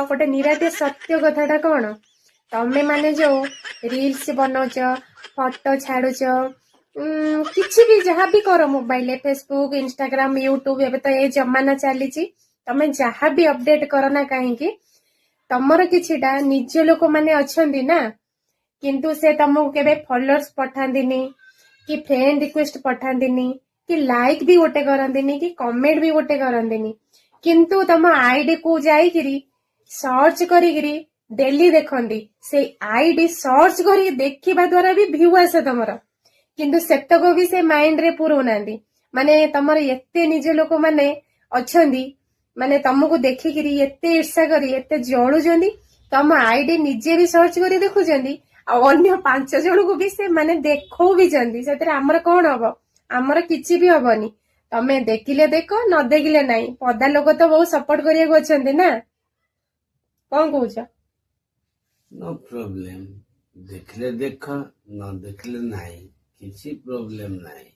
ଗୋଟେ ନିରାଟ ସତ୍ୟ କଥାଟା କଣ? ତମେ ମାନେ ଯୋଉ ରିଲସ ବନଉଛ, ଫଟୋ ଛାଡୁଛ, କିଛି ବି ଯାହା ବି କର ମୋବାଇଲରେ, ଫେସବୁକ୍, ଇନଷ୍ଟାଗ୍ରାମ, ୟୁଟ୍ୟୁବ, ଏବେ ତ ଏ ଜମାନା ଚାଲିଛି। ତମେ ଯାହା ବି ଅପଡେଟ କର ନା କାହିଁକି, ତମର କିଛିଟା ନିଜ ଲୋକମାନେ ଅଛନ୍ତି ନା, କିନ୍ତୁ ସେ ତମକୁ କେବେ ଫଲୋଅର୍ସ ପଠାନ୍ତିନି କି ଫ୍ରେଣ୍ଡ ରିକ୍ୱେଷ୍ଟ ପଠାନ୍ତିନି କି ଲାଇକ୍ ବି ଗୋଟେ କରନ୍ତିନି କି କମେଣ୍ଟ ବି ଗୋଟେ କରନ୍ତିନି। କିନ୍ତୁ ତମ ଆଇଡି କୁ ଯାଇକିରି ସର୍ଚ୍ଚ କରିକିରି ଡେଲି ଦେଖନ୍ତି। ସେଇ ଆଇଡି ସର୍ଚ୍ଚ କରିକି ଦେଖିବା ଦ୍ଵାରା ବି ଭ୍ୟୁ ଆସେ ତମର, କିନ୍ତୁ ସେତକ ବି ସେ ମାଇଣ୍ଡ ରେ ପୁରଉନାହାନ୍ତି। ମାନେ ତମର ଏତେ ନିଜ ଲୋକମାନେ ଅଛନ୍ତି, ମାନେ ତମକୁ ଦେଖିକିରି ଏତେ ଈର୍ଷା କରି ଏତେ ଜଳୁଛନ୍ତି, ତମ ଆଇଡି ନିଜେ ବି ସର୍ଚ୍ଚ କରି ଦେଖୁଛନ୍ତି ଆଉ ଅନ୍ୟ 5 ଜଣଙ୍କୁ ବି ସେମାନେ ଦେଖଉ ବି ଛନ୍ତି। ସେଥିରେ ଆମର କଣ ହବ? ଆମର କିଛି ବି ହବନି। ତମେ ଦେଖିଲେ ଦେଖ, ନ ଦେଖିଲେ ନାହିଁ। ପଦା ଲୋକ ତ ବହୁତ ସପୋର୍ଟ କରିବାକୁ ଅଛନ୍ତି ନା, କଣ କହୁଛ? No problem. ଦେଖିଲେ ଦେଖ, ନ ଦେଖିଲେ ନାହିଁ, କିଛି ପ୍ରୋବ୍ଲେମ ନାହିଁ।